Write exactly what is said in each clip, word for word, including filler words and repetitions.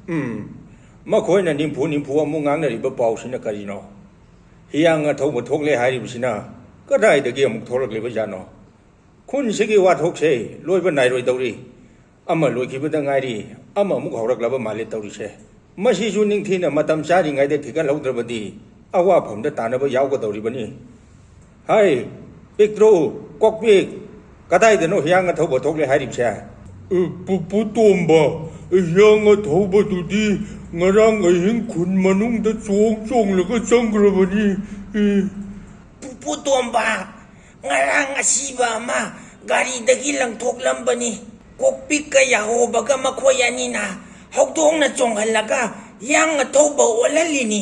ꯎꯝ, ꯃꯈꯣꯏꯅ ꯅꯤꯝꯐꯨ ꯅꯤꯝꯐꯨ ꯑꯃꯨꯛ ꯉꯥꯡꯅꯔꯤꯕ ꯄꯥꯎꯁꯤꯅ ꯀꯔꯤꯅꯣ? ꯍꯤꯌꯥꯡ ꯑꯊꯧꯕ ꯊꯣꯛꯂꯦ ꯍꯥꯏꯔꯤꯕꯁꯤꯅ ꯀꯗꯥꯏꯗꯒꯤ ꯑꯃꯨꯛ ꯊꯣꯛꯂꯛꯂꯤꯕꯖꯥꯠꯅꯣ? ꯈꯨꯟꯁꯤꯒꯤ ꯋꯥꯊꯣꯛꯁꯦ ꯂꯣꯏꯕ ꯅꯥꯏꯔꯣꯏꯗꯧꯔꯤ꯫ ꯑꯃ ꯂꯣꯏꯈꯤꯕꯗ ꯉꯥꯏꯔꯤ, ꯑꯃ ꯑꯃꯨꯛ ꯍꯧꯔꯛꯂꯕ ꯃꯥꯜꯂꯦ ꯇꯧꯔꯤꯁꯦ꯫ ꯃꯁꯤꯁꯨ ꯅꯤꯡꯊꯤꯅ ꯃꯇꯝ ꯆꯥꯔꯤꯉꯩꯗ ꯊꯤꯒꯠꯍꯧꯗ꯭ꯔꯕꯗꯤ ꯑꯋꯥꯐꯝꯗ ꯇꯥꯅꯕ ꯌꯥꯎꯒꯗꯧꯔꯤꯕꯅꯤ꯫ ꯍꯥꯏ, ꯄꯤꯛꯇ꯭ꯔꯨ, ꯀꯣꯛꯄꯤꯛ, ꯀꯗꯥꯏꯗꯅꯣ ꯍꯤꯌꯥꯡ ꯑꯊꯧꯕ ꯊꯣꯛꯂꯦ ꯍꯥꯏꯔꯤꯕꯁꯦ? ꯑꯦ, ꯄꯨꯄꯨ ꯇꯣꯝꯕ, ꯍꯤꯌꯥꯡ ꯑꯊꯧꯕꯗꯨꯗꯤ ꯉꯔꯥꯡ ꯑꯍꯤꯡ ꯈꯨꯟ ꯃꯅꯨꯡꯗ ꯆꯣꯡ ꯆꯣꯡꯂꯒ ꯆꯪꯈ꯭ꯔꯕꯅꯤ꯫ ꯑꯦ, ꯄꯨꯄꯨ ꯇꯣꯝꯕ, ꯉꯔꯥꯡ ꯑꯁꯤꯕ ꯑꯃ ꯒꯥꯔꯤꯗꯒꯤ ꯂꯪꯊꯣꯛꯂꯝꯕꯅꯤ꯫ ꯀꯣꯛꯄꯤꯛꯀ ꯌꯥꯍꯣꯕꯒ ꯃꯈꯣꯏ ꯑꯅꯤꯅ ꯍꯧꯗꯣꯡꯅ ꯆꯣꯡꯍꯜꯂꯒ ꯍꯤꯌꯥꯡ ꯑꯊꯧꯕ ꯑꯣꯜꯍꯜꯂꯤꯅꯤ꯫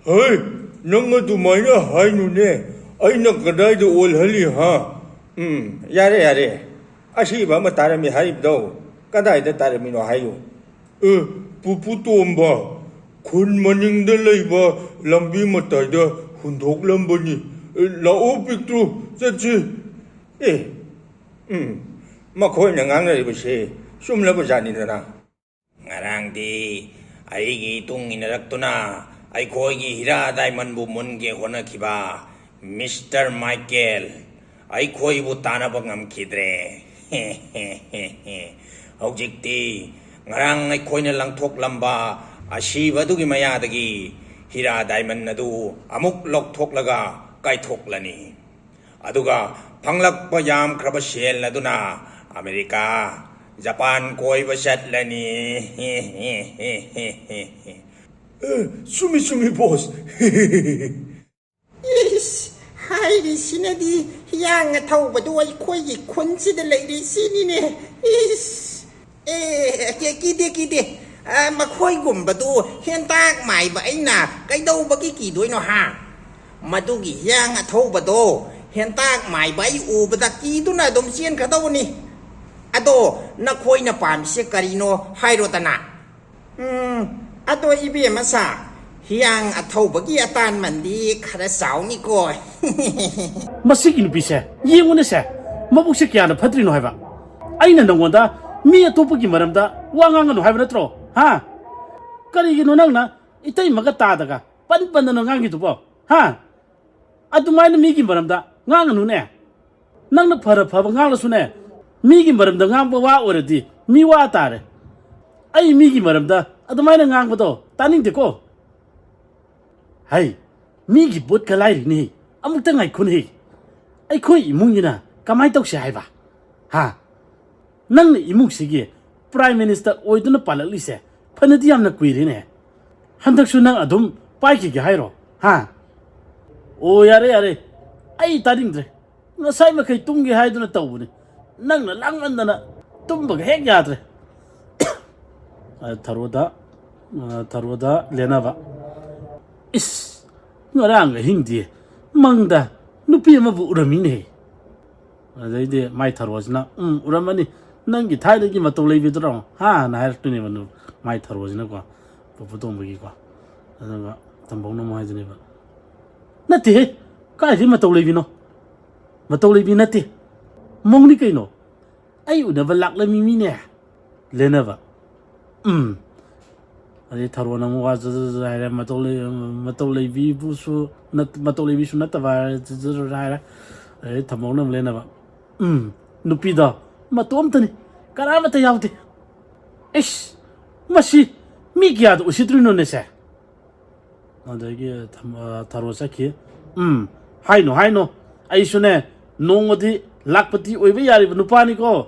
ꯍꯩ, ꯅꯪ ꯑꯗꯨꯃꯥꯏꯅ ꯍꯥꯏꯅꯨꯅꯦ꯫ ꯑꯩꯅ ꯀꯗꯥꯏꯗ ꯑꯣꯜꯍꯜꯂꯤ, ꯍꯥ? ꯎꯝ, ꯌꯥꯔꯦ, ꯌꯥꯔꯦ꯫ ꯑꯁꯤꯕ ꯑꯃ ꯇꯥꯔꯝꯃꯤ ꯍꯥꯏꯔꯤꯕꯗꯣ ꯀꯗꯥꯏꯗ ꯇꯥꯔꯝꯃꯤꯅꯣ ꯍꯥꯏꯌꯨ꯫ ꯑꯦ, ꯄꯨꯄꯨ ꯇꯣꯝꯕ, ꯈꯨꯟ ꯃꯅꯤꯡꯗ ꯂꯩꯕ ꯂꯝꯕꯤ ꯃꯇꯥꯏꯗ ꯍꯨꯟꯗꯣꯛꯂꯝꯕꯅꯤ꯫ ꯑꯦ, ꯂꯥꯛꯑꯣ ꯄꯤꯛꯇ꯭ꯔꯨ, ꯆꯠꯁꯤ꯫ ꯑꯦ, ꯎꯝ, ꯃꯈꯣꯏꯅ ꯉꯥꯡꯅꯔꯤꯕꯁꯦ ꯆꯨꯝꯂꯕ ꯖꯥꯠꯅꯤꯗꯅ꯫ ꯉꯔꯥꯡꯗꯤ ꯑꯩꯒꯤ ꯏꯇꯨꯡ ꯏꯟꯅꯔꯛꯇꯨꯅ ꯑꯩꯈꯣꯏꯒꯤ ꯍꯤꯔꯥ ꯗꯥꯏꯃꯟꯕꯨ ꯃꯨꯟꯒꯦ ꯍꯣꯠꯅꯈꯤꯕ ꯃꯤꯁꯇꯔ ꯃꯥꯏꯀꯦꯜ ꯑꯩꯈꯣꯏꯕꯨ ꯇꯥꯟꯅꯕ ꯉꯝꯈꯤꯗ꯭ꯔꯦ꯫ ꯍꯧꯖꯤꯛꯇꯤ ꯉꯔꯥꯡ ꯑꯩꯈꯣꯏꯅ ꯂꯪꯊꯣꯛꯂꯝꯕ ꯑꯁꯤꯕꯗꯨꯒꯤ ꯃꯌꯥꯗꯒꯤ ꯍꯤꯔꯥ ꯗꯥꯏꯃꯟ ꯑꯗꯨ ꯑꯃꯨꯛ ꯂꯧꯊꯣꯛꯂꯒ ꯀꯥꯏꯊꯣꯛꯂꯅꯤ꯫ ꯑꯗꯨꯒ ꯐꯪꯂꯛꯄ ꯌꯥꯝꯈ꯭ꯔꯕ ꯁꯦꯜ ꯑꯗꯨꯅ ꯑꯃꯦꯔꯤꯀꯥ, ꯖꯄꯥꯟ ꯀꯣꯏꯕ ꯆꯠꯂꯅꯤ꯫ ꯑꯦ, ꯆꯨꯝꯃꯤ, ꯆꯨꯝꯃꯤ, ꯕꯣꯁ꯫ ꯏꯁ, ꯍꯥꯏꯔꯤꯁꯤꯅꯗꯤ ꯍꯤꯌꯥꯡ ꯑꯊꯧꯕꯗꯨ ꯑꯩꯈꯣꯏꯒꯤ ꯈꯨꯟꯁꯤꯗ ꯂꯩꯔꯤ ꯁꯤꯅꯤꯅꯦ꯫ ꯏꯁ꯫ ꯑꯦ, ꯀꯤ-, ꯀꯤꯗꯦ, ꯀꯤꯗꯦ꯫ ꯑ, ꯃꯈꯣꯏꯒꯨꯝꯕꯗꯨ ꯍꯦꯟꯇꯥꯛ ꯃꯥꯏꯕ ꯑꯩꯅ ꯀꯩꯗꯧꯕꯒꯤ ꯀꯤꯗꯣꯏꯅꯣ, ꯍꯥ? ꯃꯗꯨꯒꯤ ꯍꯤꯌꯥꯡ ꯑꯊꯧꯕꯗꯣ ꯍꯦꯟꯇꯥꯛ ꯃꯥꯏꯕ ꯑꯩ ꯎꯕꯗ ꯀꯤꯗꯨꯅ ꯑꯗꯨꯝ ꯆꯦꯟꯈ꯭ꯔꯗꯧꯕꯅꯤ꯫ ꯑꯗꯣ ꯅꯈꯣꯏꯅ ꯄꯥꯝꯃꯤꯁꯦ ꯀꯔꯤꯅꯣ ꯍꯥꯏꯔꯣꯗꯅ? ꯎꯝ, ꯑꯗꯣ ꯏꯕꯦꯝꯃ ꯁꯥ, ꯍꯤꯌꯥꯡ ꯑꯊꯧꯕꯒꯤ ꯑꯇꯥꯟꯃꯟꯗꯤ ꯈꯔ ꯆꯥꯎꯅꯤꯀꯣ꯫ ꯃꯁꯤꯒꯤ ꯅꯨꯄꯤꯁꯦ ꯌꯦꯡꯉꯨꯅꯦ ꯁꯦ, ꯃꯕꯨꯛꯁꯦ ꯀꯌꯥꯅ ꯐꯠꯇ꯭ꯔꯤꯅꯣ ꯍꯥꯏꯕ꯫ ꯑꯩꯅ ꯅꯪꯉꯣꯟꯗ ꯃꯤ ꯑꯇꯣꯞꯄꯒꯤ ꯃꯔꯝꯗ ꯋꯥ ꯉꯥꯡꯒꯅꯨ ꯍꯥꯏꯕ ꯅꯠꯇ꯭ꯔꯣ? ꯍꯥ? ꯀꯔꯤꯒꯤꯅꯣ ꯅꯪꯅ ꯏꯇꯩꯃꯒ ꯇꯥꯗꯒ ꯄꯟ ꯄꯟꯗꯅ ꯉꯥꯡꯉꯤꯗꯨꯕꯣ? ꯍꯥ? ꯑꯗꯨꯃꯥꯏꯅ ꯃꯤꯒꯤ ꯃꯔꯝꯗ ꯉꯥꯡꯒꯅꯨꯅꯦ꯫ ꯅꯪꯅ ꯐꯔ ꯐꯕ ꯉꯥꯡꯂꯁꯨꯅꯦ, ꯃꯤꯒꯤ ꯃꯔꯝꯗ ꯉꯥꯡꯕ ꯋꯥ ꯑꯣꯏꯔꯗꯤ ꯃꯤ ꯋꯥ ꯇꯥꯔꯦ꯫ ꯑꯩ ꯃꯤꯒꯤ ꯃꯔꯝꯗ ꯑꯗꯨꯃꯥꯏꯅ ꯉꯥꯡꯕꯗꯣ ꯇꯥꯅꯤꯡꯗꯦꯀꯣ꯫ ꯍꯩ, ꯃꯤꯒꯤ ꯄꯣꯠꯀ ꯂꯥꯏꯔꯤꯅꯦ꯫ ꯑꯃꯨꯛꯇ ꯉꯥꯏꯈꯣꯅꯦ꯫ ꯑꯩꯈꯣꯏ ꯏꯃꯨꯡꯒꯤꯅ ꯀꯃꯥꯏꯅ ꯇꯧꯁꯦ ꯍꯥꯏꯕ? ꯍꯥ? ꯅꯪꯅ ꯏꯃꯨꯡꯁꯤꯒꯤ Prime Minister ꯑꯣꯏꯗꯨꯅ ꯄꯥꯜꯂꯛꯂꯤꯁꯦ ꯐꯅꯗꯤ ꯌꯥꯝꯅ ꯀꯨꯏꯔꯦꯅꯦ꯫ ꯍꯟꯗꯛꯁꯨ ꯅꯪ ꯑꯗꯨꯝ ꯄꯥꯏꯈꯤꯒꯦ ꯍꯥꯏꯔꯣ? ꯍꯥ? ꯑꯣ, ꯌꯥꯔꯦ, ꯌꯥꯔꯦ꯫ ꯑꯩ ꯇꯥꯅꯤꯡꯗ꯭ꯔꯦ꯫ ꯉꯁꯥꯏ ꯃꯈꯩ ꯇꯨꯝꯒꯦ ꯍꯥꯏꯗꯨꯅ ꯇꯧꯕꯅꯤ꯫ ꯅꯪꯅ ꯂꯥꯡꯃꯟꯗꯅ ꯇꯨꯝꯕꯒ ꯍꯦꯛ ꯌꯥꯗ꯭ꯔꯦ꯫ ꯑ, ꯊꯔꯣꯗ, ꯑ, ꯊꯔꯣꯗ ꯂꯦꯟꯅꯕ꯫ ꯏꯁ, ꯉꯔꯥꯡ ꯑꯍꯤꯡꯗꯤ ꯃꯪꯗ ꯅꯨꯄꯤ ꯑꯃꯕꯨ ꯎꯔꯝꯃꯤꯅꯦ꯫ ꯑꯗꯩꯗꯤ ꯃꯥꯏ ꯊꯔꯣꯁꯤꯅ, "ꯎꯝ, ꯎꯔꯝꯃꯅꯤ꯫ ꯅꯪꯒꯤ ꯊꯥꯏꯅꯒꯤ ꯃꯇꯧ ꯂꯩꯕꯤꯗꯨꯔꯣ?" ꯍꯥꯅ ꯍꯥꯏꯔꯛꯇꯣꯏꯅꯦꯕ ꯅꯨ-, ꯃꯥꯏ ꯊꯔꯣꯁꯤꯅꯀꯣ, ꯄꯨꯄꯨ ꯇꯣꯝꯕꯒꯤꯀꯣ꯫ ꯑꯗꯨꯒ ꯇꯝꯕꯧꯅ ꯑꯃꯨꯛ ꯍꯥꯏꯗꯣꯏꯅꯦꯕ, "ꯅꯠꯇꯦꯍꯦ, ꯀꯥꯏꯗꯩ ꯃꯇꯧ ꯂꯩꯕꯤꯅꯣ? ꯃꯇꯧ ꯂꯩꯕꯤ ꯅꯠꯇꯦ, ꯃꯧꯅꯤ ꯀꯩꯅꯣ꯫ ꯑꯩ ꯎꯅꯕ ꯂꯥꯛꯂꯝꯃꯤ ꯃꯤꯅꯦ꯫" ꯂꯦꯟꯅꯕ꯫ ꯎꯝ꯫ ꯑꯗꯩ ꯊꯔꯣꯅ ꯑꯃꯨꯛ ꯋꯥ ꯖꯔ ꯖꯔ ꯍꯥꯏꯔꯦ, "ꯃꯇꯧ ꯂꯩ-, ꯃꯇꯧ ꯂꯩꯕꯤꯕꯨꯁꯨ ꯅꯠ-, ꯃꯇꯧ ꯂꯩꯕꯤꯁꯨ ꯅꯠꯇꯕ" ꯍꯥꯏꯔꯦ, ꯖꯔ ꯖꯔ ꯍꯥꯏꯔꯦ꯫ ꯑꯗꯩ ꯊꯝꯕꯧꯅ ꯑꯃꯨꯛ ꯂꯦꯟꯅꯕ꯫ "ꯎꯝ, ꯅꯨꯄꯤꯗꯣ ꯃꯇꯣꯝꯇꯅꯤ, ꯀꯅꯥꯃꯠꯇ ꯌꯥꯎꯗꯦ꯫ ꯏꯁ, ꯃꯁꯤ ꯃꯤ ꯀꯌꯥꯗ ꯎꯁꯤꯠꯇ꯭ꯔꯤꯅꯣꯅꯦ ꯁꯦ?" ꯑꯗꯒꯤ ꯊꯝ-, ꯑ, ꯊꯔꯣ ꯆꯠꯈꯤ꯫ "ꯎꯝ, ꯍꯥꯏꯅꯣ, ꯍꯥꯏꯅꯣ꯫ ꯑꯩꯁꯨꯅꯦ, ꯅꯣꯡꯃꯗꯤ ꯂꯥꯛꯄꯇꯤ ꯑꯣꯏꯕ ꯌꯥꯔꯤꯕ ꯅꯨꯄꯥꯅꯤꯀꯣ꯫